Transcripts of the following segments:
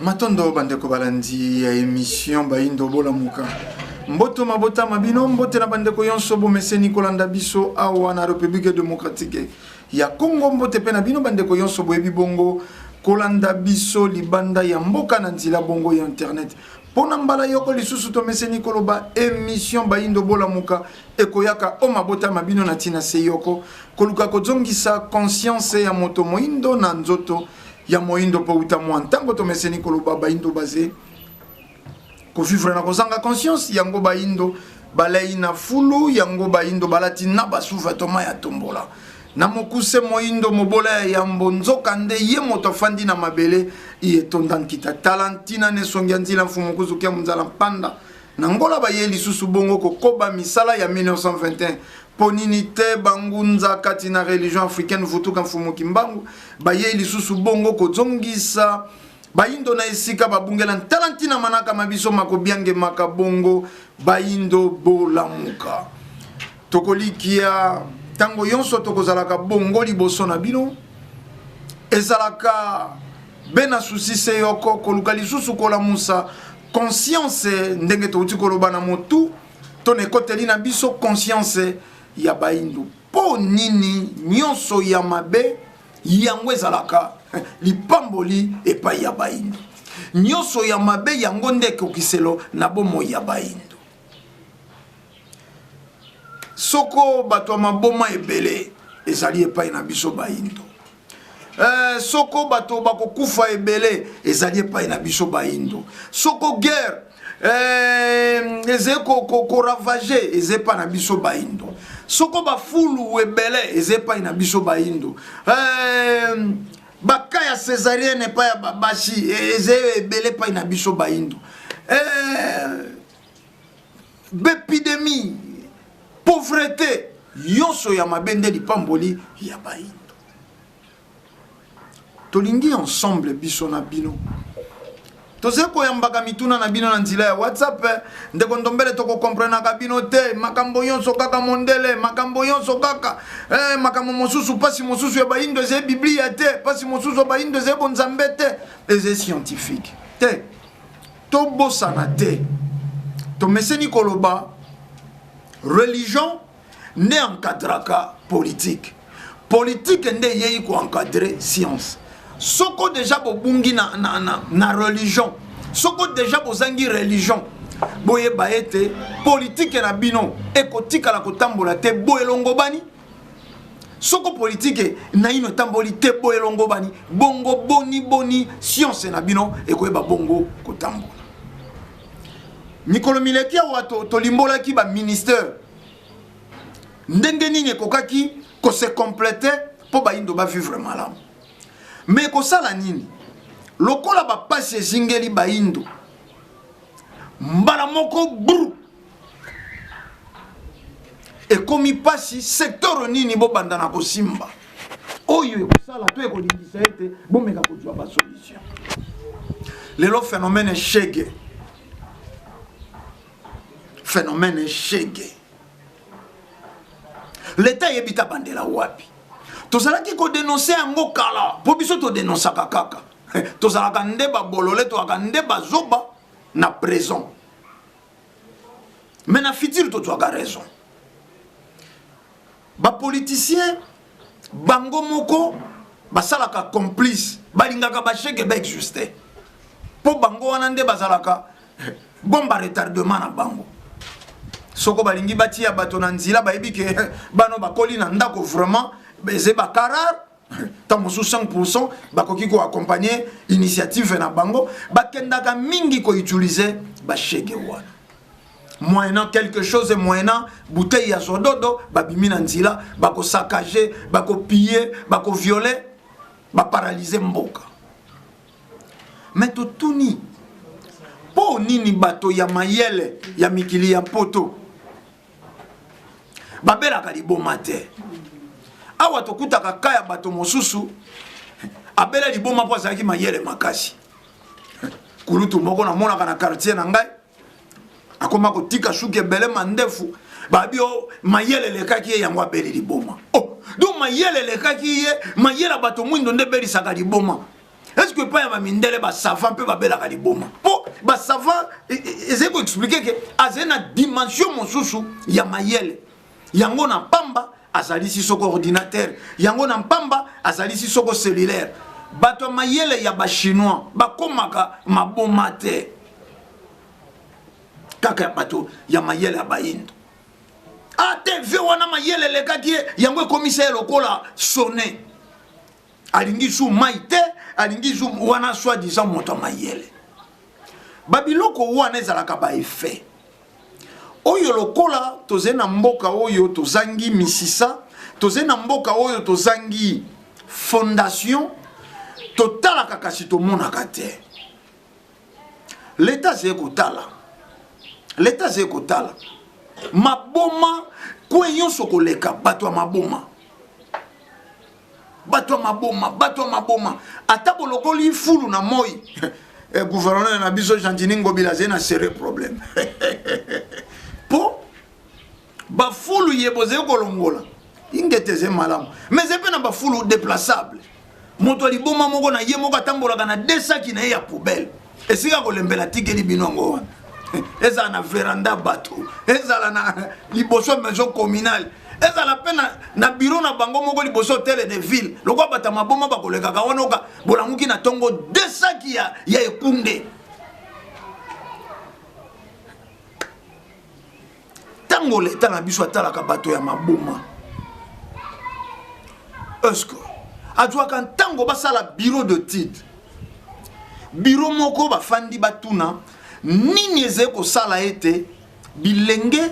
Matondo bandeko balandi ya emission Bayindo Bolamuka. Mboto mabota mabino, mbote na bandeko yonso bomeseni kolanda biso awa na Republique Democratique ya Congo, mbote pe na bino bandeko yonso boyebi bongo kolanda biso libanda ya mboka na nzela bongo ya internet. Pona mbala yoko lisusu tomeseni koloba emission Bayindo Bolamuka ekoyaka o mabota mabino na tina se yoko koluka kozongisa conscience ya moto moindo na nzoto ya moindo mpo uta mwa ntango tomeseni koloba baindo baze kovivre na kozanga conscience yango baindo balei na fulu yango baindo balati na basuvatoma ya tombola na mokuse moindo mobola ya yambo nzoka nde ye moto afandi na mabele iye etonda nkita tala ntina na esongi ya nzila mfumu kuzukia munzala mpanda Na Angola baye lisusu bongo kokoba misala ya 1921. Mpo nini te bangunza kati na religion africaine Vutuka Mfumu Kimbangu bayei lisusu bongo kozongisa bayindo na esika babungela ntala ntina manaka ma biso makobiangemaka bongo bayindo bolamuka. Tokolikia ntango yonso tokozalaka bongo liboso na bino ezalaka be na susi se yoko koluka lisusu kolamusa conscience ndenge touti koloba na motu to na ekoteli na biso conscience ya baindu mpo nini nyonso ya mabe yango ezalaka lipamboli epai ya baindu nyonso ya mabe yango nde ekokiselo na bomoi ya baindu soko bato ya maboma ebele ezali epai na biso baindu Eh, soko bato bakokufa ebele ezali epai na biso baindo soko guerre eh, ezali koravage ko, ko eza epai na biso baindo soko bafulu ebele eza epai na biso baindo eh, baka ya césarienne epai ya babasi eza ebele epai na biso baindo eh, bepidemie pauvreté nyonso ya mabe nde lipamboli ya baindo Tolingi ensemble biso na bino. Tozali koyambaka mituna na bino na nzela ya WhatsApp. Ndeko Ndombele, tokokomprenaka bino te. Makambo yonso kaka mondele, makambo yonso kaka eh, makambo mosusu, pasi mosusu ya bayindo ezali Biblia te, pasi mosusu ya bayindo ezali bonzambe te, ezali scientifique te. Tobosana te, tomeseni koloba religion nde encadraka politique, politique nde eyei ko encadrer science. Soko deja bobungi na, na, na, na religion, soko deja bozangi religion, boyeba ete politike na bino ekotikala kotambola te bo elongobani. Soko politike naino etamboli te bo elongobani, bongo boni boni science na bino ekoyeba bongo kotambola. Mikolo mileki awa tolimbolaki ba ministère ndenge nini ekokaki ko se completer mpo bayindo ba vivre malamu. Mais ekosala nini lokola bapasi ezingeli bayindo mbala moko bru ekomi pasi secteur nini bobanda na kosimba oyo ekosala to ekolingisa ete bomeka kozwa ba solution. Lelo phénomène shege, phénomène shege, leta eyebi ta bandela wapi. Tozalaki kodenonse yango kala, mpo biso todenonsaka kaka, tozalaka nde babolole, tozalaka nde bazoba na présent, mais na futur tozwaka raison. Bapoliticien bango moko basalaka complice, balingaka bashege baexiste mpo bango wana nde bazalaka bomba retardement na bango. Soko balingi batia bato na nzela, bayebi ke bano bakoli na ndako vraiment eze bakarar ntango mosusu 5% bakoki koaccompagne initiative na bango, bakendaka mingi koutilize bashege wana moyennant quelque chose, moyennant bouteille ya zododo, babimi na nzela, bakosakage, bakopille, bakoviole, baparalyse mboka. Me totuni mpo nini bato ya mayele ya mikili ya mpoto babelaka liboma te? Awa tokutaka ka ya bato mosusu abela liboma mpo azalaki mayele makasi. Kulutu moko namonaka na quartier na ngai akoma kotika suki ebele mandefu, babi o mayele elekaki ye, yango abeli liboma. Oh, donc mayele elekaki ye, mayele ya bato mwindo nde ebelisaka liboma. Est-ce que epai ya bamindele basavant mpe babelaka liboma mpo basavant e, e, ezali koexplike ke azali na dimension mosusu ya mayele yango na pamba azalisi soko ordinateur yango na mpamba azalisi soko cellulaire bato ya mayele ya bachinois bakomaka maboma te kaka ya bato ya mayele ya bayindo ate ah, vie wana mayele elekaki ye yango ekomisa ye lokola sone alingi su mai te alingi su wana soi disant moto ya mayele babiloko wana ezalaka baeffet oyo lokola tozali na mboka oyo tozangi misisa tozali na mboka oyo tozangi fondation totalaka kasi tomonaka te leta azali kotala leta azali kotala maboma kwe nyonso koleka bato ya maboma bato ya maboma bato ya maboma ata bolokoli fulu na moi eh, gouverneur na biso gentini ngobila azali na sérieux problème mpo bafulu ye bozali kolongola ingete ezali malamu mais ezali mpe na bafulu déplaçable moto ya liboma moko na ye moko atambolaka na de saki na ye ya poubelle esika kolembela atikeli bino yango wana ezala na veranda bato ezala na liboso maison communale ezala mpe na, na biro na bango moko liboso hotel de ville lokola bato ya maboma bakolekaka wana oka bolamuki na ntongo de saki ya, ya ekunde ntango leta na biso atalaka bato ya maboma estce azwaka ntango basala bureau de titre biro moko bafandi batuna nini ezali kosala ete bilenge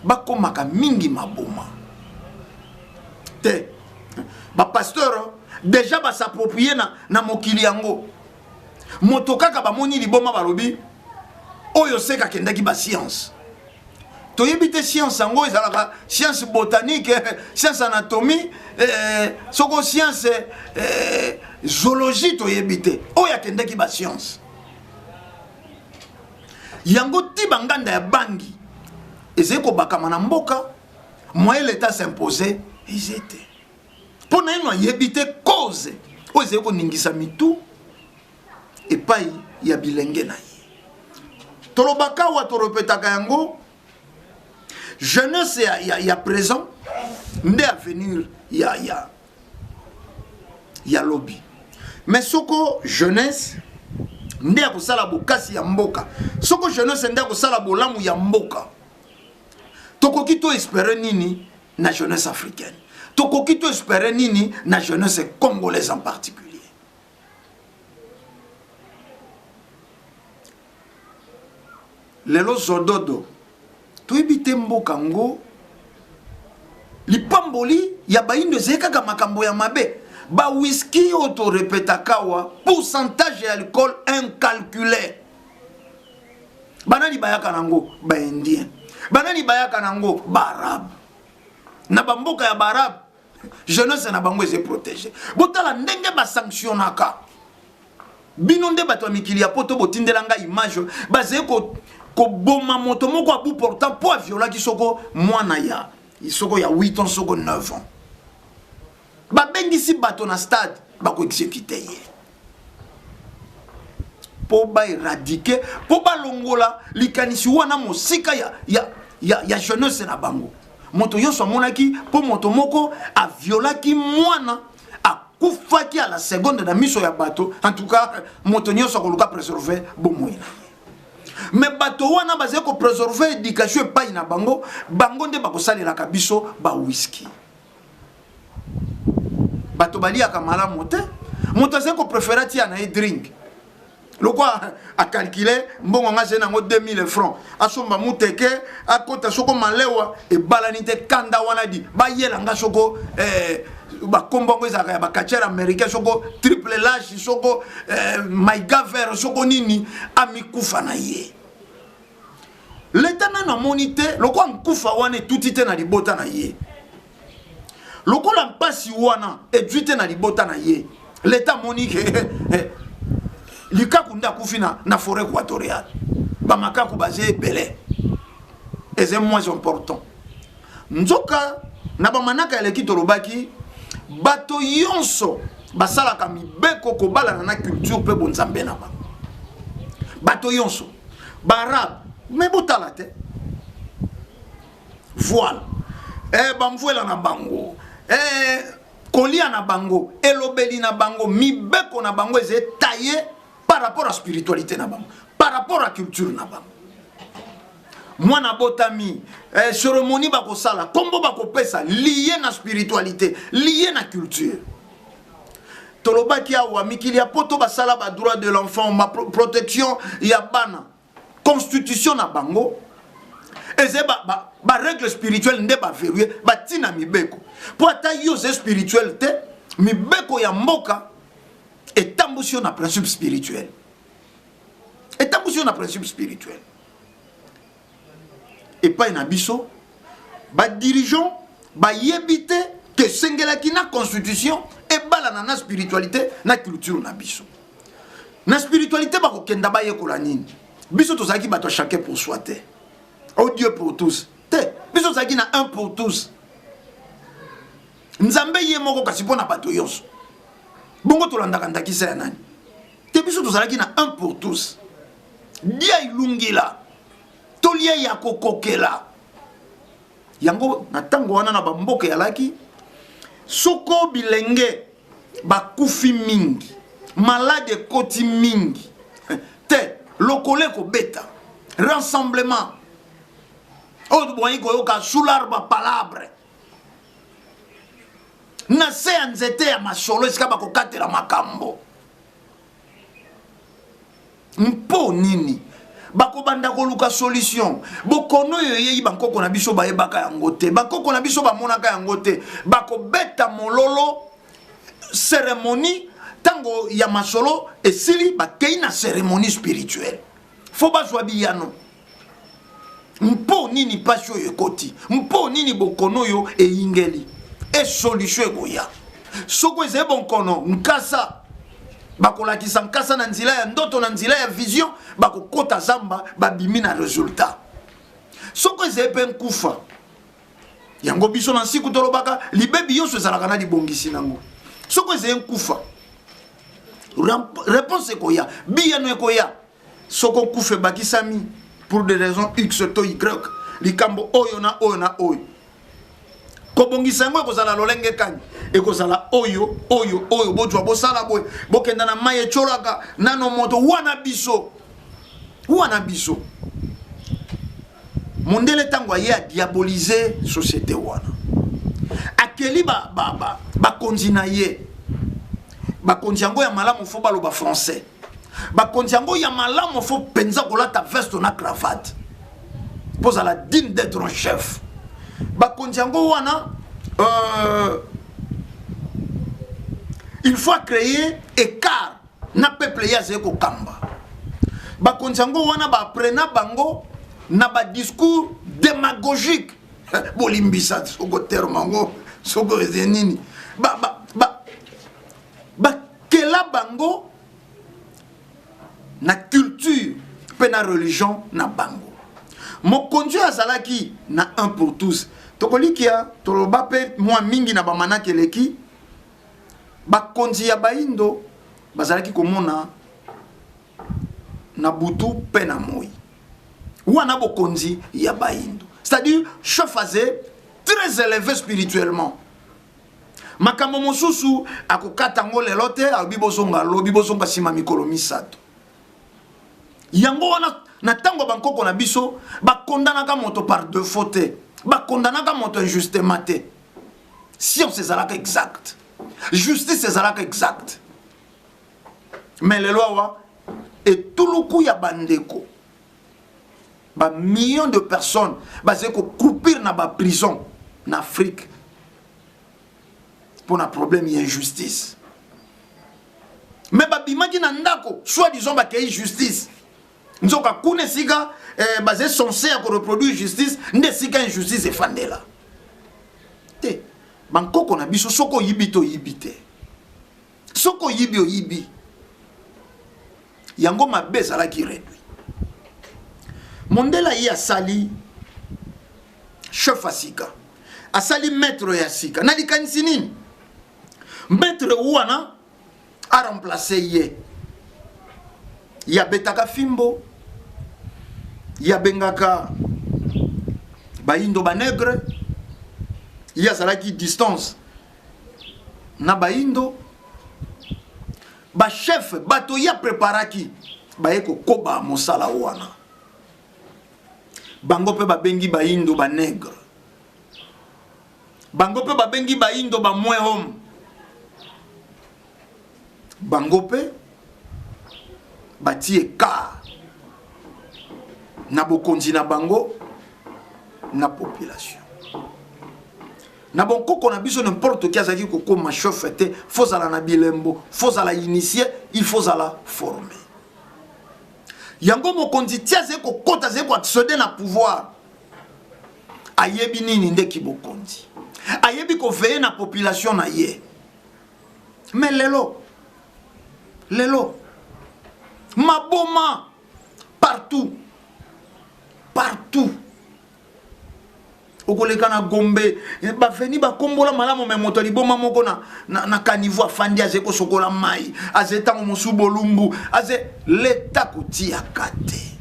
bakomaka mingi maboma te bapasteur deja basaproprie na, na mokili yango moto kaka bamoni liboma balobi oyo seka akendaki bascience toyebi te science yango ezalaka science botanique science anatomie eh, soko science eh, zoologie toyebi te oyo akendaki bascience yango ti banganda ya bangi ezali kobakama na mboka moyen leta s'impose eze te mpo na yeno ayebi te cause oyo ezali koningisa mitu epai ya bilenge na ye tolobaka awa torepetaka yango jeunesse ya, ya, ya présent nde avenir ya, ya, ya lobi mais soko jeunesse nde akosala bokasi ya mboka soko jeunesse nde akosala bolamu ya mboka tokoki to espere nini na jeunesse africaine tokoki to espere nini na jeunesse congolaise en particulier lelo zododo toyebi te mboka ngo lipamboli ya bayindo ezali kaka makambo ya mabe bawiski oyo torepetaka awa pourcentage ya alcool incalcule banani bayaka nango baindien banani bayaka nango baarabe na bamboka ya baarabe jeunesse na bango eze protege botala ndenge basanctionnaka bino nde bato ya mikili ya poto botindela ngai image bazali koboma moto moko abu portant mpo aviolaki soko mwana ya soko ya 8 ans soko 9 ans babengisi bato na stade bakoexekute ye mpo baeradike mpo balongola likanisi wana mosika ya, ya, ya, ya jeunesse na bango moto nyonso amonaki mpo moto moko aviolaki mwana akufaki à la seconde na miso ya bato en tout cas moto nyonso akoluka préserve bomoi na ye me bato wana bazali kopreserve éducation epai na bango bango nde bakosalelaka biso bawiski bato baliaka malamu te moto azali koprefere atia na ye drink lokwa akalkile mbongo nga azali nango 2000 francs asomba muteke akota soko malewa ebalani te kanda wana di bayela nga soko eh, bakombo yango ezalaka ya bacatiere américain soko triple lage soko eh, maigaver soko nini amikufa na ye leta nano amoni te lokola nkufa wana etuti te na libota na ye lokola mpasi wana ezwi te na libota na ye leta amoni ke eh, likaku nde akufi na, na forêt équatoriale bamakaku baza ebele eza moins important nzoka na bamanaka eleki tolobaki bato yonso Basalaka mibeko kobalana na culture mpe bonzambe na bango. Bato yonso baarabe me botala te voile, bamvwela na bango, kolia na bango, elobeli na bango, mibeko na bango eza taillé par rapport à spiritualité na bango, par rapport à culture na bango. Mwana botami, cérémonie bakosala, kombo bakopesa, lié na spiritualité, lié na culture. Tolobaki awa, mikili ya poto basala ba droit de l'enfant, ma protection ya bana, constitution na bango eza ba règle spirituelle nde baverrouille, batina mibeko mpo ata yo oza spirituel te, mibeko ya mboka etambusi yo na principe spirituel, etambusi yo na principe spirituel. Epai na biso, badirigeant bayebi te ke esengelaki na constitution ebalana na spiritualité, na culture na biso. Na spiritualité bakokenda bayekola nini? Biso tozalaki bato ya chacun pour soi te, oh Dieu pour tous te. Biso tozalaki na un pour tous, Nzambe ye moko, kasi mpo na bato nyonso. Bongo tolandaka ndakisa ya nani te? Biso tozalaki na un pour tous, dia ilungila tolia ya kokokela yango. Na ntango wana, na bamboka eyalaki soko bilenge bakufi mingi, malade ekoti mingi te, lokolo ekobeta rassemblement oyo boyi koyoka sous l'arbre palabre, na se ya nzete ya masolo, esika bakokatela makambo. Mpo nini bakobanda koluka solution? Bokono oyo eyei, bankoko na biso bayebaka yango te, bankoko na biso bamonaka yango te. Bakobeta mololo, cérémonie. Ntango ya masolo esili, bakei na cérémonie spirituelle, fo bazwa biyano. Mpo nini mpasi oyo ekoti? Mpo nini bokono oyo eyingeli? E solution ekoya. Soko ezali bonkono nkasa, bakolakisa nkasa na nzela ya ndoto, na nzela ya vision. Bakokota zamba, babimi na résultat. Soko ezali mpe nkufa, yango biso na nsiku tolobaka, libebi nyonso ezalaka na libongisi nango. Soko ezali nkufa, réponse ekoya, biyano ekoya. Soko nkufa ebakisami pour des raisons x to y, likambo oyo na oyo na oyo, kobongisa yango ekozala lolenge kani? Ekozala oyo, oyo, oyo, bozwa, bosala boye, bokenda na mai etiolaka nano moto wana. Biso wana, biso mondele, ntango aye adiabolize société wana, akeli bakonzi ba, ba na ye. Bakonzi yango ya malamu fo baloba français, bakonzi yango ya malamu fo mpenza kolata veste na cravate mpo ozala digne d'être un chef. Bakonzi yango wana, il faut créer écart na peuple ye azali kokamba. Bakonzi yango wana, baaprena bango na badiscours démagogique. Bolimbisa soko terme yango, soko eze nini, bakela bango na culture mpe na religion na bango. Mokonzi oyo azalaki na un pour tous, tokolikia toloba mpe mwa mingi na bamanaki eleki, bakonzi ya bayindo bazalaki komona na butu mpe na moi. Wana bokonzi ya bayindo, c'est-à-dire chef aze très élevé spirituellement. Makambo mosusu akokata yango lelo te, alobi bozonga lobi, bozonga nsima mikolo 3. Yango wana, na ntango ya bankoko na biso, bakondanaka moto par défaut te, bakondanaka moto injustement te. Science ezalaka exacte, justice ezalaka exacte. Mais lelo awa, etuluku ya bandeko, bamillions de personnes bazali kocroupir na baprison na Afrique mpona problème ya injustice. Mais babimaki na ndako, soit disant bakei justice, nzoka kuna esika baza censé ya koreproduire justice, nde esika injustice efandela te. Bankoko na biso, soki oyibi te, oyibi te. Soki oyibi, oyibi. Yango mabe ezalaki réduit. Mondele ye asali chef ya sika, asali maître ya sika na likanisi nini? Maître wana Aremplace ye. Ye abetaka fimbo, ye abengaka bayindo ba nègre, ye azalaki distance na bayindo. Ba chef bato ye apreparaki baye kokoba mosala wana. Bango mpe babengi bayindo ba nègre. Bango mpe babengi bayindo ba moins homme. Bango mpe batie ka na bokonzi na bango na population. Na bonkoko na biso n'importe qui azalaki kokoma chef te, faut zala na bilembo, faut zala initié, il faut zala formé. Yango mokonzi ti azali kokota, azali ko accéder na pouvoir, ayebi nini nde kibokonzi, ayebi ko veiller na population na ye. Mais lelo, lelo maboma partout, partout. Okoleka na Gombe, baveni bakombola malamu, me moto ya liboma moko na caniveau afandi, aze kosokola mai, aze ntango mosusu bolumbu, aze leta kotiaka te.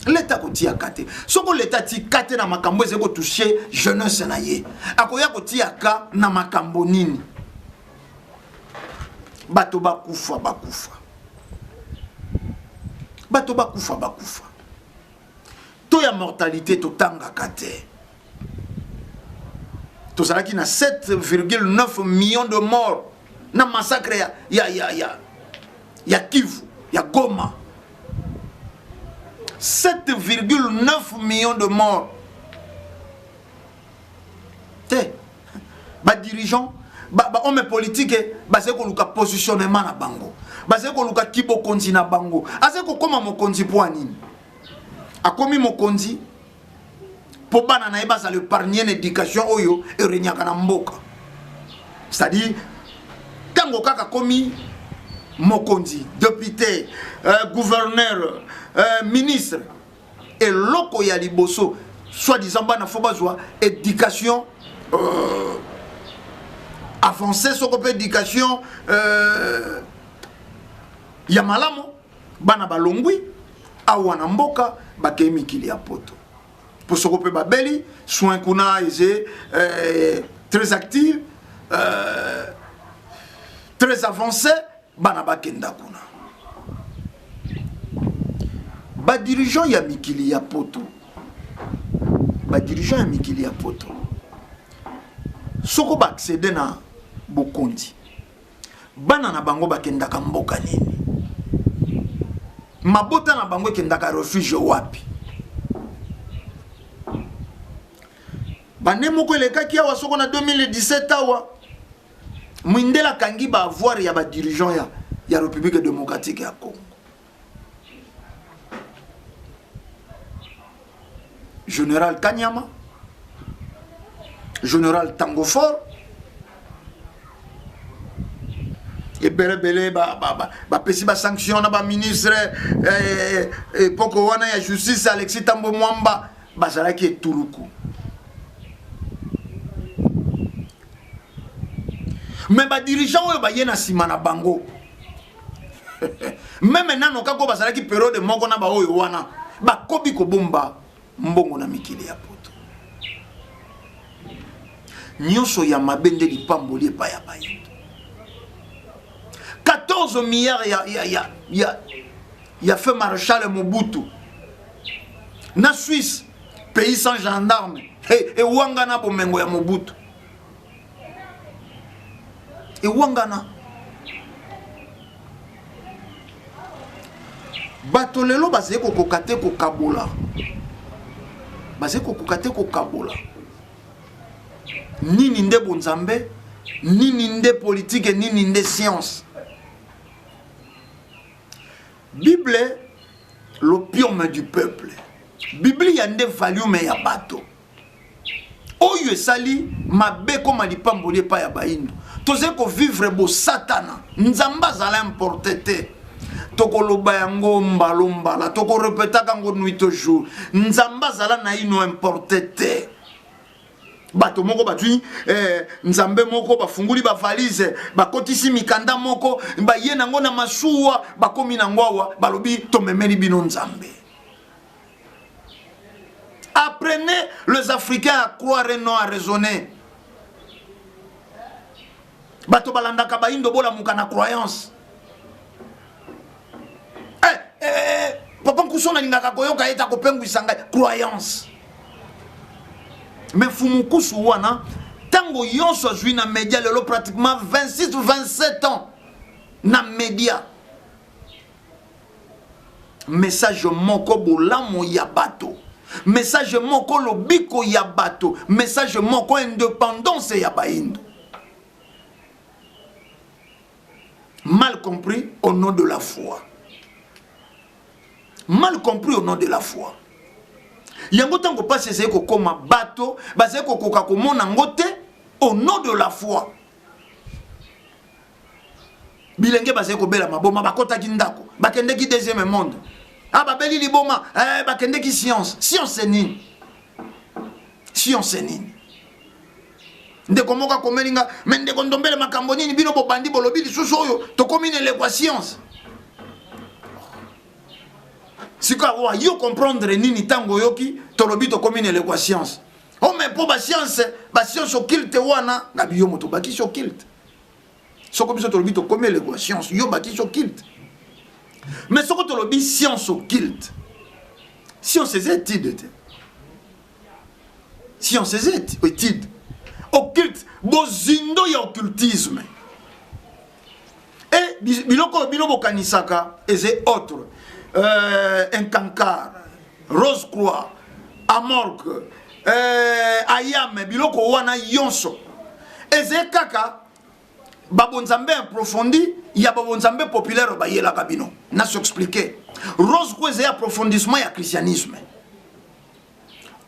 Leta kotiaka te. Soko leta atika te na makambo ezali kotouche jeunesse na ye, akoya kotiaka na makambo nini? Bato bakufa, bakufa. Bato bakufa, bakufa. Taux ya mortalité totangaka te. Tozalaki na 7,9 millions de morts na massacre ya Kivu, ya Goma. 7,9 millions de morts. Te, ba dirigeants, ba hommes politiques, bazali koluka positionnement na bango. Bazali koluka kibokonzi na bango. Azali kokoma mokonzi po nini? Akomi mokonzi po bana na ye bazala épargner na éducation oyo eregnaka na mboka. C'est-à-dire, tango kaka akomi mokonzi, député, gouverneur, ministre, eloko ya liboso, soi-disant bana fo bazwa éducation avancée, soko pe éducation ya malamu, bana balongwi awa na mboka bakei mikili ya poto. Po soko pe babeli, soin kuna eze très active, très avancé, bana bakenda kuna. Ba dirigeant ya mikili ya poto, ba dirigeant ya mikili ya poto, soko ba accéder na bokonzi, bana na bango bakendaka mboka nini? Mabota na bango ekendaka refuge wapi? Bande moko elekaki awa soko na 2017 awa, Mwindela akangi ba avoir ya ba dirigeant ya République démocratique ya Congo. Général Kanyama, Général Tangofor, ebelebele ba pesi ba sanction na ba ministre poko wana ya justice Alexis Thambwe Mwamba bazalaki etuluku. Mais ba dirigeant oyo baye na nsima na bango, meme nano kaka oyo bazalaki periode moko na ba oyo wana, bakobi kobomba mbongo na mikili ya poto. Nyonso ya mabe nde lipamboli epai ya bayindo. 14 milliards ya feu maréchal Mobutu na Suisse, pays sans gendarme, hey, ewanga na bomengo ya Mobutu. Ewangana. Bato lelo bazali kokoka te kokabola. Bazali kokoka te kokabola. Nini nde bonzambe, nini nde politique, nini nde science. Bible, l'opium du peuple. Bible ya nde valium ya bato. Oyo esali mabe koma lipamboli epai ya bayindo. Tozali kovivre bo satana. Nzambe azala importe te. Tokoloba yango mbalo mbala, tokorepetaka yango nuit au jour. Nzambe azala na ino importe te. Bato moko bazwi eh, nzambe moko, bafunguli bavalise, bakotisi mikanda moko, baye nango na masuwa, bakomi nango awa, balobi tomemeli bino nzambe. Apprenez les Africains à croire et non à raisonner. Bato balandaka bayindo bolamuka na croyance. Eh, eh, eh, papa Nkusu nalingaka koyoka ye ta kopengwisa ngai croyance. Mais Mfumu Nkusu wana ntango nyonso azwi na media lelo pratiquement 26 27 ans na media, message moko bolamu ya bato, message moko lobiko ya bato, message moko indépendance ya bayindo. Mal compris au nom de la foi. Mal compris au nom de la foi. Yango ntango mpasi ezali kokoma, bato bazali kokoka komona yango te au nom de la foi. Bilenge bazali kobela maboma, bakotaki ndako, bakendeki deuxième monde. Ah, babeli liboma, eh, bakendeki science. Science nini? Science nini? Ndeko moko akomeli nga, me ndeko Ndombele, makambo nini bino bobandi bolobi lisusu oyo tokomi na eleko ya science? Sikoyo awa yo comprendre nini ntango oyoki tolobi tokomi na eleko ya science? O me mpo bascience, bascience occulte wana, na biyo moto bakisi occulte. Soko biso tolobi tokomi eleko ya science, yo bakisi occulte. Mais soko tolobi science occulte, science eza étude te. Science eza étude. Occulte, bozindo ya occultisme. Et biloko oyo bino bokanisaka eza autre. Inkankar, Rose Croix, Amorque, Ayame, biloko wana yonso. Eza kaka babonzambe approfondi ya babonzambe populaire bayelaka bino. Naso expliquer. Rose Croix eza approfondissement ya christianisme.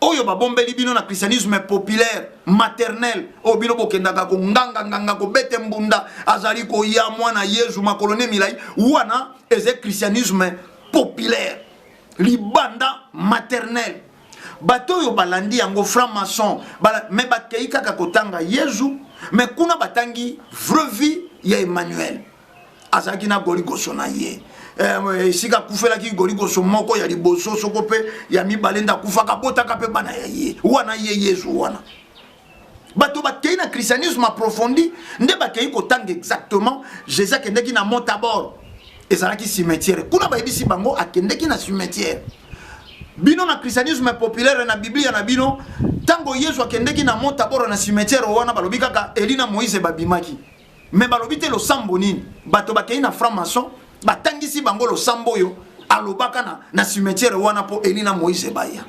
Oyo babombeli bino na christianisme populaire maternel, oyo bino bokendaka konganga nganga kobete mbunda azali koya mwana Yezu makolo ne milai, wana eza christianisme populaire libanda maternel. Bato oyo balandi yango franc-maçon, mais bakei kaka kotanga Yezu, mais kuna batangi vraie vie ya Emmanuel. Azalaki na goligoso na ye. Esika akufelaki goligoso moko ya liboso, soko pe ya mibale nde akufaka, abotaka pe bana ya ye. Wana ye Yezu wana. Bato bakei na christianisme approfondi nde bakei kotanga exactement Jésus akendeki na Mont Tabor, ezalaki cimetière. Kuna bayebisi bango akendeki na cimetière. Bino na christianisme populaire na Biblia na bino, tango Yesu akendeki na Mont Tabor na cimetière wana, balobi kaka Eli na Moïse babimaki. Mais balobi te losambo nini. Bato bakei na franc-maçon, batangisi bango losambo oyo alobaka na cimetière wana po Eli na Moïse baya.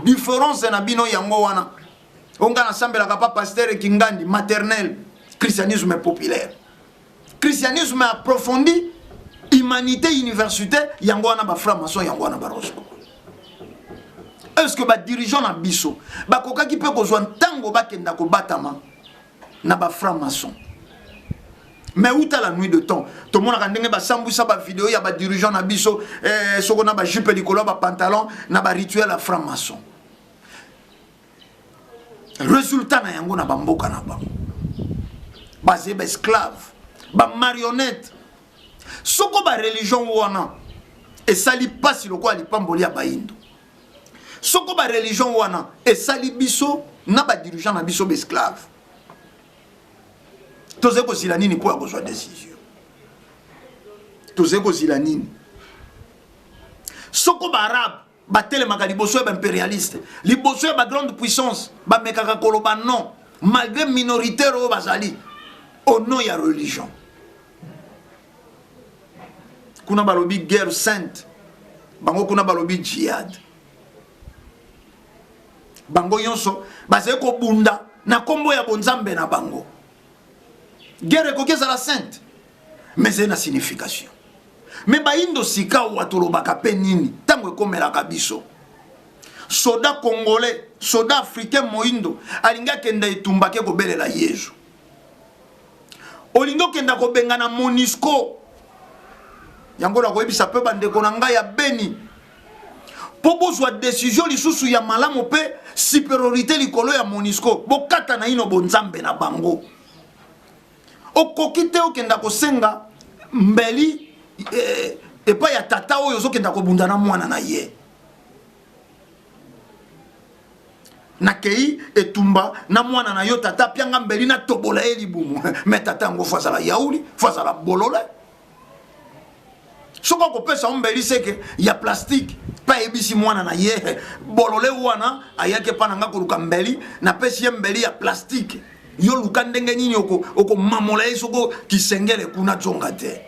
Différence na bino yango wana. Onga nasambelaka pa pasteur Kingandi maternel, christianisme populaire. Christianisme approfondi, humanité université yango wana ba franc-maçon yango wana ba rosco. Est-ce que ba dirigeants na biso bakokaki pe kozwa ntango bakenda kobatama na ba franc-maçon? Mais où t'as la nuit de temps? Tout le monde a ndenge ba sambwisa ba vidéo ya ba dirigeants na biso, soko na ba jupe likolo ba pantalon na ba rituel ya franc-maçon. Résultat na yango na ba mboka na bango. Ba zeba esclave, ba marionnette. Soko ba religion wana esali pasi lokola lipamboli ya bayindo. Soko ba religion wana esali biso na ba dirigeant na biso ba esclave. Tozali kozila nini mpo ya kozwa décision? Tozali kozila nini? Soko ba arabe batelemaka liboso ya ba impérialiste, liboso ya ba grande puissance, bamekaka koloba non malgré minoritaire oyo bazali au nom ya religion. Kuna balobi guerre sainte, bango kuna balobi djihad. Bango nyonso bazali kobunda na kombo ya bonzambe na bango. Guerre ekoki ezala sainte, mais ezali na signification. Mais bayindo sika oyo tolobaka pe nini ntango ekomelaka biso? Soda congolais, soda africain moyindo alingi akenda etumba ke kobelela Yezu. Olingi okenda kobengana MONUSCO. Yango nakoyebisa pe bandeko na ngai ya Beni, po bozwa décision lisusu ya malamu pe superiorité likolo ya Monusco. Bokata naino bonzambe na bango. Okoki te okenda kosenga mbeli eh, epai ya tata oyo ozokenda kobunda na mwana na ye. Nakei etumba na mwana na yo, tata apianga mbeli natobola ye libumu. Me tata yango fo azala yauli, fo azala bolole. Soki akopesa yo mbeli seke ya plastique mpe ayebisi mwana na ye bolole wana ayaki epa na nga koluka mbeli, napesi ye mbeli ya plastique, yo luka ndenge nini okomamola ye soko kisengele kuna zonga te.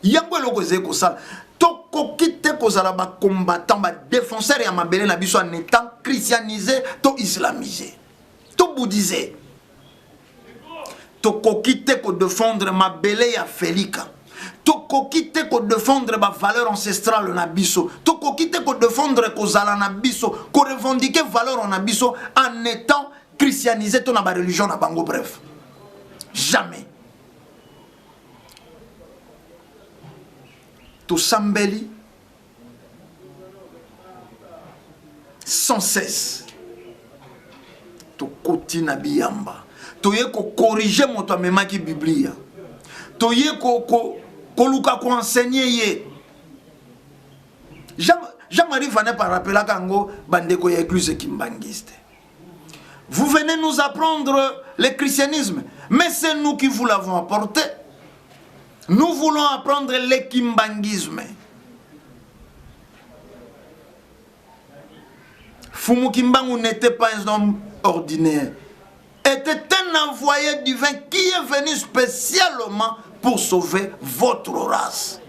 Yango eloko ezali kosala tokoki te kozala bacombattant, badéfenseur ya mabele na biso en étant christianisé to islamisé to bouddhisé. Tokoki te kodefendre mabele ya Felika, tokoki te kodefendre bavaleur ancestrale na biso, tokoki te kodefendre kozala na biso, korevendiquer valeur na biso en étant christianisé to na bareligion na bango. Bref, jamais. Tosambeli sans cesse, tokoti na biyamba, toye kokorige moto amemaki biblia, toye koluka koenseigner ye. Jean-Marie Vanep arapelaka yango bandeko ya église kimbangiste: vous venez nous apprendre le christianisme, mais c'est nous qui vous l'avons apporté. Nous voulons apprendre le kimbanguisme. Fumu Kimbangu n'était pas un homme ordinaire, était un envoyé divin qui est venu spécialement pour sauver votre race.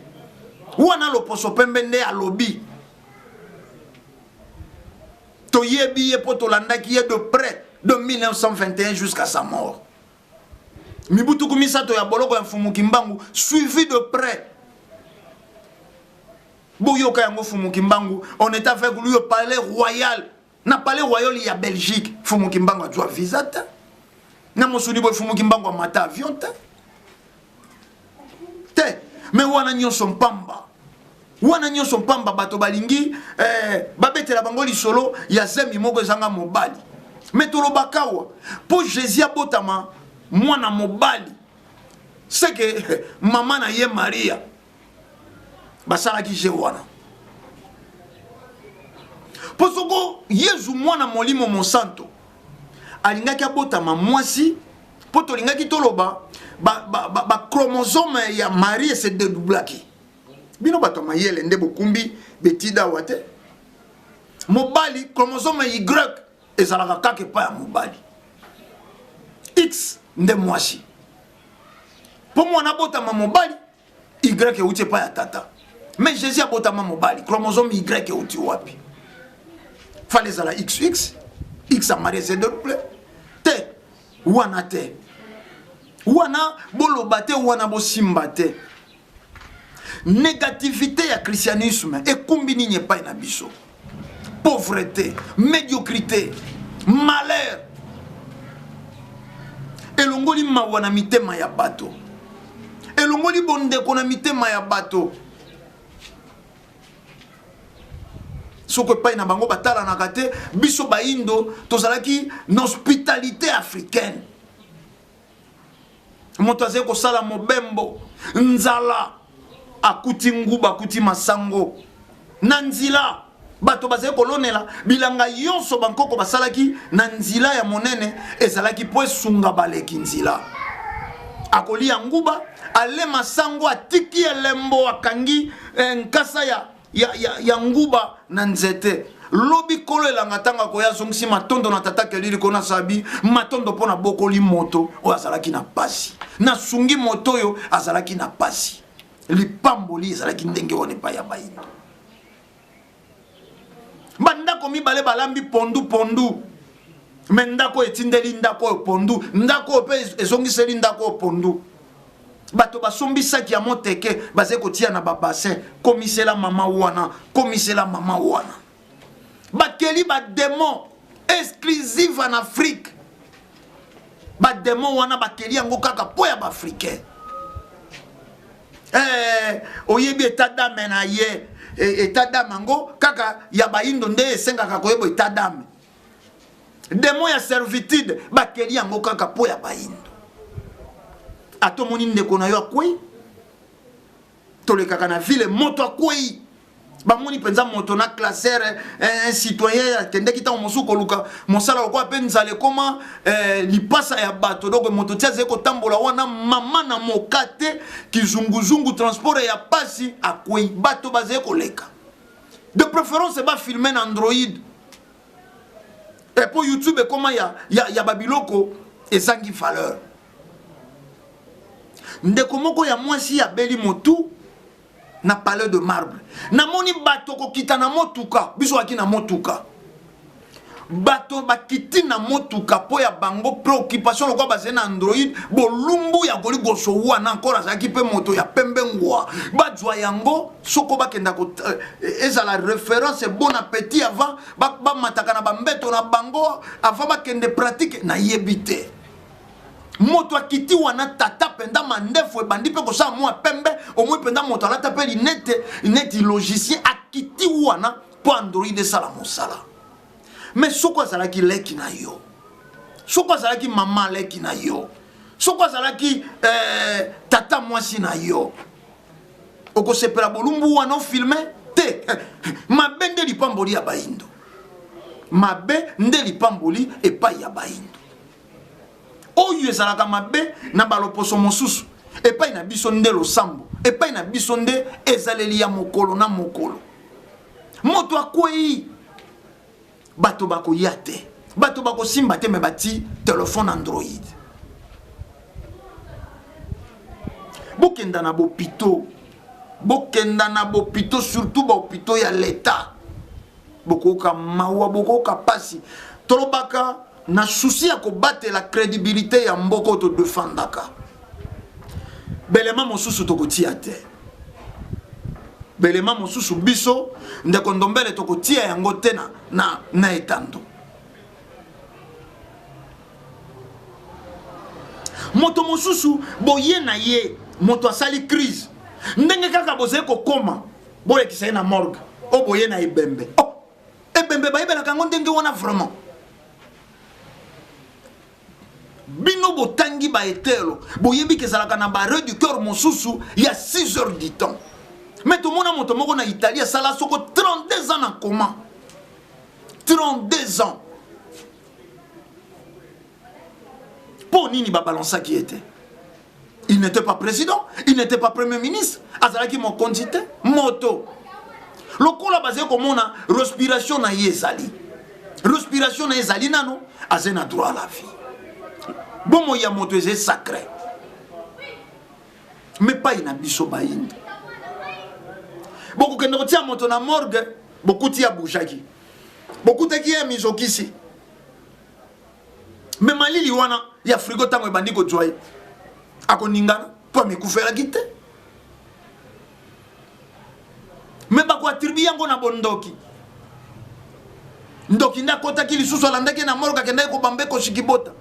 Wana loposo pembe nde alobi. Toyebi ye mpo tolandaki ye de près de 1921 jusqu'à sa mort. Mibu 30 ya boloko ya Mfumu Kimbangu suivi de près. Boyoka yango, Mfumu Kimbangu, on est avec lui au palais royal. Na palais royal ya Belgique, Mfumu Kimbangu azwa visa te. Na mosuni boye Mfumu Kimbangu amata avion te. Te, mais wana nyonso mpamba. Wana nyonso mpamba. Bato balingi babetela bango lisolo ya zemi moko ezanga mobali. Me tolobaka awa, mpo Jésus abotama mwana mobali, seke mama na ye Maria basalaki je wana, mpo soko Yezu mwana Molimo Mosanto alingaki abotama mwasi, mpo tolingaki toloba bachromosome ba, ba, ba ya Marie ese dedoublaki. Bino bato ya mayele nde bokumbi betida awa te. Mobali, chromosome Y ezalaka kaka epai ya mobali, X nde mwasi. Mpo mwana abotama mobali, Y euti epai ya tata. Mais Jésus abotama mobali, chromosome Y euti wapi? Fale ezala XX. X ya Marie ese dédouble te. Wana te, wana boloba te, wana bosimba te. Négativité ya christianisme ekumbi nini epai na biso? Pauvreté, médiocrité, malheur. Elongoli mawa na mitema ya bato, elongoli bondeko na mitema ya bato. Soki epai na bango batalanaka te, biso bayindo tozalaki na hospitalité africaine. Moto azali kosala mobembo, nzala, akuti nguba, akuti masango na nzila. Bato bazali kolonela bilanga nyonso bankoko basalaki na nzila ya monene, ezalaki mpo esunga baleki nzila. Akolia nguba, ale masango, atiki elembo, akangi nkasa ya nguba na nzete. Lobi kolo elanga ntango akoya, azongisi matondo na tata kelili kona sabi matondo mpo na bokoli moto oyo azalaki na pasi, nasungi moto oyo azalaki na pasi. Lipamboli ezalaki ndenge wana epai ya bayindo. Bandako mibale balambi pondu pondu, me ndako etindeli ndako oyo pondu, ndako oyo mpe ezongiseli ndako oyo pondu. Bato basombi saki ya moteke, bazali kotia na babassin, komisela mama wana, komisela mama wana. Bakeli badémon exclusive en Afrique. Badémon wana bakeli yango kaka mpo ya baafricain. Oyebi état d'âme na ye, état d'âme yango kaka ya bayindo nde esengaka koyeba état d'âme. Demo ya servitude bakeli yango kaka mpo ya bayindo. Ata omoni ndeko na yo akwei, tolekaka na ville, moto akwei, bamoni mpenza moto na classeur, un citoyen akendeki ntango mosusu koluka mosala lokola mpe nzala ekoma eh, lipasa ya bato. Donc moto ti azali kotambola wana mama na moka te, kizunguzungu, transport ya pasi, akwei, bato bazali koleka. De préférence bafilme na Android mpo YouTube ekoma ya, ya, ya babiloko ezangi valeur. Ndeko moko ya mwasi abeli motu na Palais de Marbre, namoni bato kokita na motuka, biso baki na motuka, bato bakiti na motuka mpo ya bango préoccupation lokola bazali na Android. Bolumbu ya goligoso wana encore azalaki mpe moto ya pembe ngwa, bazwa yango soko bakenda ezala référence bon appétit avant bamataka na bambeto na bango avant bakende pratique. Nayebi te, moto akiti wana, tata mpenza mandefu ebandi mpe kosala mwa pembe, omoi mpenza moto alata mpe linete neti logicien, akiti wana mpo Android esala mosala. Mais soko azalaki leki na yo, soko azalaki mama leki na yo, soko azalaki eh, tata mwasi na yo, okosepela bolumbu wana ofilme te? Mabe nde lipamboli ya bayindo, mabe nde lipamboli epai ya bayindo. Oyo ezalaka mabe na baloposo mosusu, epai na biso nde losambo, epai na biso nde ezaleli ya mokolo na mokolo. Moto akwei, bato bakoya te, bato bakosimba te, me bati telefone Android. Bokenda na bopito, bokenda na bopito, surtout bahopito ya leta, bokoyoka mawa, bokoyoka pasi. Tolobaka na susi ya kobatela crédibilité ya mboka oyo todefendaka. Belema mosusu tokotia te, belema mosusu biso ndeko Ndombele tokotia yango te na, na, na etando. Moto mosusu boye na ye, moto asali crise ndenge kaka bozali kokoma, bolekisa ye na morgue, o boye na ebembe. Oh, ebembe bayebelaka yango ndenge wana vraiment? Bino botangi baetelo, boyebi ke ezalaka na barre du cœur mosusu ya 6 heures du temps. Mais tomona moto moko na Italie asala soko 32 ans na coma, 32 ans. Mpo nini babalansaki ye te? Il n'était pas président, il n'était pas premier ministre, azalaki mokonzi te. Moto lokola bazali komona respiration na ye ezali, respiration na ye ezali nano, azali na droit à la vie. Bomoi ya moto ezali sacré. Me pai na biso bayindo, bokokende kotia moto na morgue, bokuti ya bujaki, bokutaki ye ya mizokisi, me malili wana ya frigo, ntango ebandi kozwa ye, akoningana mpo amikufelaki te. Me bakoatribue yango na bondoki. Ndoki nde akɔtaki lisusu, alandaki na morgue, akendaki kobamba ekoshikibota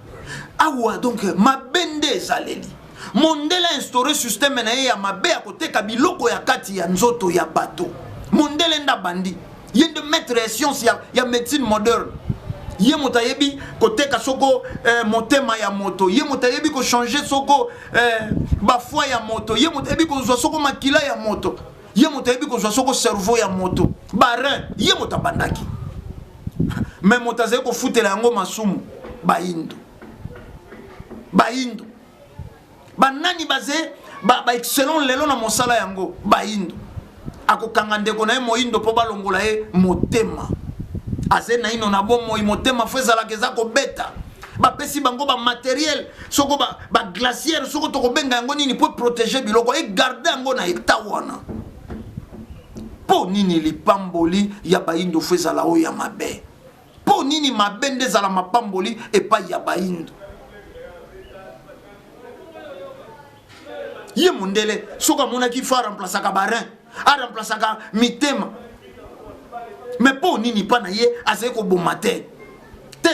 awa. Donc mabe nde ezaleli. Mondele instauré systeme na ye ya mabe ya koteka biloko ya kati ya nzoto ya bato. Mondele nde abandi, ye nde maître ya science ya, ya médecine moderne. Ye moto ayebi koteka soko eh, motema ya moto, ye moto ayebi kochange soko eh, bafoi ya moto, ye moto ayebi kozwa soko makila ya moto, ye moto ayebi kozwa soko cerveau ya moto, barin. Ye moto abandaki, me moto azali kofutela yango masumu bayindo. Bayindo banani baze ba excellent ba lelo na mosala yango? Bayindo. Akokanga ndeko na ye moyindo mpo balongola ye motema, aze naino na bomoi, motema fo ezalaka eza kobeta. Bapesi bango bamateriel soko baglaciaire ba soko tokobenga yango nini, mpo protéger biloko, egarde yango na eta wana. Mpo nini lipamboli ya bayindo fo ezala oyo ya mabe? Mpo nini mabe nde ezala mapamboli epai ya bayindo? Ye mondele soki amonaki fo aremplasaka barin, aremplasaka mitema, me mpo nini mpa na ye azali koboma te te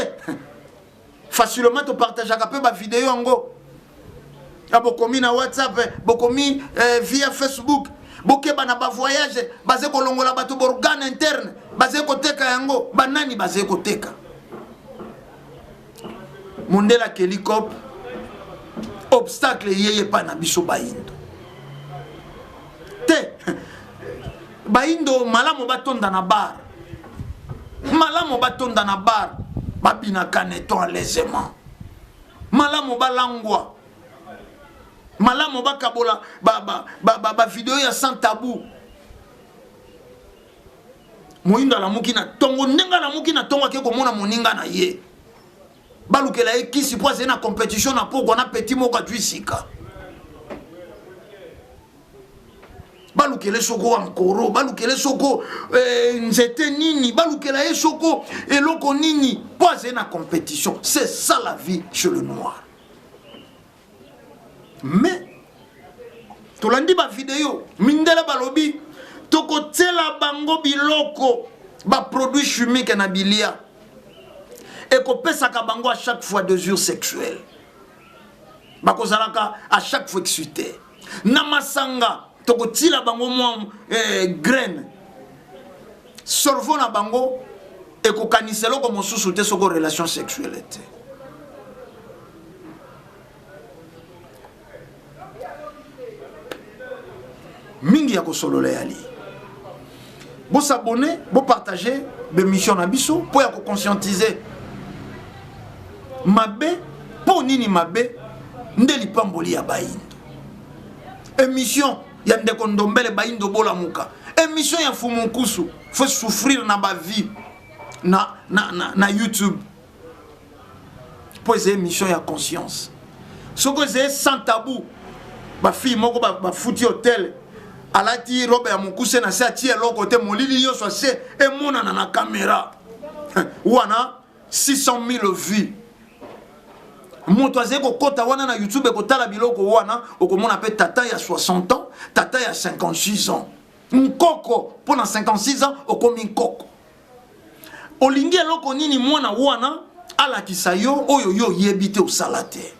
facilement? Topartageaka mpe bavideo yango ya bokomi na WhatsApp, bokomi eh, via Facebook. Bokeba na bavoyage, bazali kolongola bato borgane interne, bazali koteka yango. Banani bazali koteka? Mondele akeli cop obstacle eyei epai na biso bayindo te. Bayindo malamu batonda na bar, malamu batonda na bar, babinaka neton alaisément, malamu balangwa, malamu bakabola bavideo ba, ba, ba, ba ya sans tabou. Moyindo alamuki na ntongo, ndenge alamuki na ntongo ake komona moninga na ye, balukela ye kisi mpo azali na compétition na pokwa na petit moko ajui sika, balukela soko ankoro, balukela soko eh, nzete nini, balukela ye soko eloko nini mpo azali na compétition. C'est ça la vie chez le noir. Mais tolandi bavideo, mindele balobi tokotiela bango biloko, baproduit chimique na bilia ekopesaka bango à chaque fois désir sexuel, bakozalaka à chaque fois excité. Na masanga tokotila bango mwa graine, cerveau na bango ekokanisa eloko mosusu te soko relation sexuelle te. Mingi ya kosolola yali, bosabone, bopartage bemission na biso mpo ya koconscientiser mabe. Mpo nini mabe nde lipamboli ya bayindo? Émission ya ndeko Ndombele, Bayindo bolamuka, émission ya Fumu Nkusu faut souffrir na bavie na YouTube mpo eza émission ya conscience. Soki ezali sans tabou, bafille moko bafuti hotel, alati robe ya mokuse na se, atie eloko te, molili nyonso ase emonana na caméra wana, 600 000 vues. Moto azali kokɔta wana na YouTube ekotala biloko wana, okomona mpe tata ya 60 ans, tata ya 56 ans, nkoko. Mpo na 56 ans okomi nkoko, olingi eloko nini mwana wana alakisa yo oyo yo oyebi te, osala te?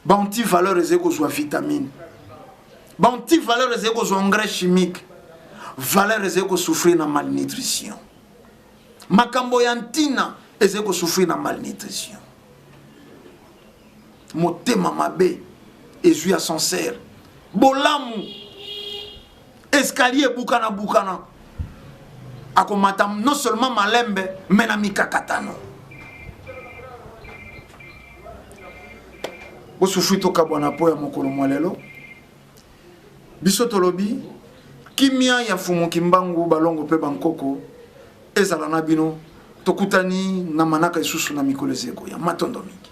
Baanti-valeur ezali kozwa vitamine, baanti-valeur ezali kozwa engrais chimique, valeur ezali kosouffrir na malnutrition, makambo ya ntina ezali kosouffrir na malnutrition. Motema mabe ezwi ascenseur, bolamu escalier ebukana bukana, akomata non seulement malembe mais na mikakatano. Bosufri, tokabwana mpo ya mokolo mwa lelo. Biso tolobi kimia ya Mfumu Kimbangu, balongo mpe bankoko ezala na bino. Tokutani na manaka lisusu na mikolo ezekoya. Matondo mingi.